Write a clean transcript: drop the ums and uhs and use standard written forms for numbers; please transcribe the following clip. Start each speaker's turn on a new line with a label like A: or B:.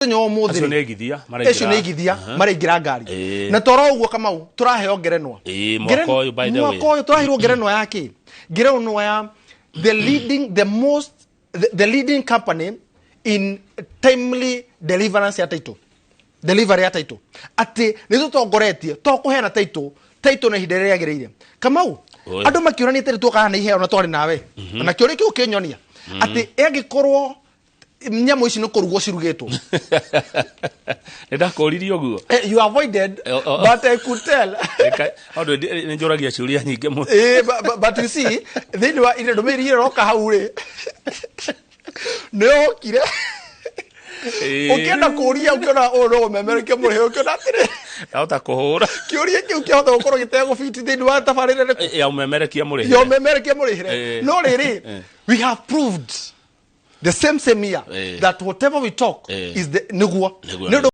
A: Mũthenya wa ũmũthĩ
B: Acio
A: rĩ,
B: nĩ igithia maraingĩra.
A: Acio nĩ igithia maraingĩra ngari. Na toro ũguo, Kamau, tũraheo ngerenwa.
B: Ĩĩ, mwaka ũyũ, by the way.
A: Mwaka ũyũ tũraheirwo ngerenwa ya kĩ? Ngerenwa ya the leading the most the leading company in timely deliverance ya title, delivery ya title, atĩ nĩ tũtongoretie to kũheana title, title na ihinda rĩrĩa rĩagĩrĩire. Kamau,
B: Oi.
A: andũ makĩũrania atĩrĩ, tuokaga nĩ iheo na twarĩ nawe na kĩũria kĩu kĩnyonia atĩ angĩkorwo nyamũ ici nĩ kũrugwo cirugĩtwo.
B: Nĩ ndakũririe ũguo.
A: You avoided,
B: Oh.
A: but I could tell.
B: Tondũ nĩ njũragia ciũria nyingĩ mũno.
A: But you see, thĩinĩ wa ire ndũmĩrĩri ĩrĩa ĩroka hau rĩ, nĩ okire ũkĩenda kũria, ũkĩona ũyũ no ũmemerekie mũrĩhe, ũkĩona atĩrĩ,
B: Ndahota kũhũra.
A: Kĩũria kĩu kĩahota gũkorwo gĩtegũbiti thĩinĩ wa tabarĩra ĩrĩkũ?
B: Ya ũmemerekia mũrĩhĩre.
A: Ya ũmemerekia mũrĩhĩre. No rĩrĩ, we have proved the same same year that whatever we talk is the nĩguo.
B: Nĩguo.
A: Nĩ ũndũ